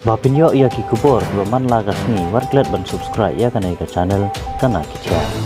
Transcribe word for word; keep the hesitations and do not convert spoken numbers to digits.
Ba phin ïoh ïa ki khubor kiba man la ka sngi, wat klet ban subscribe ïa kane ka channel Kana Ki Jia.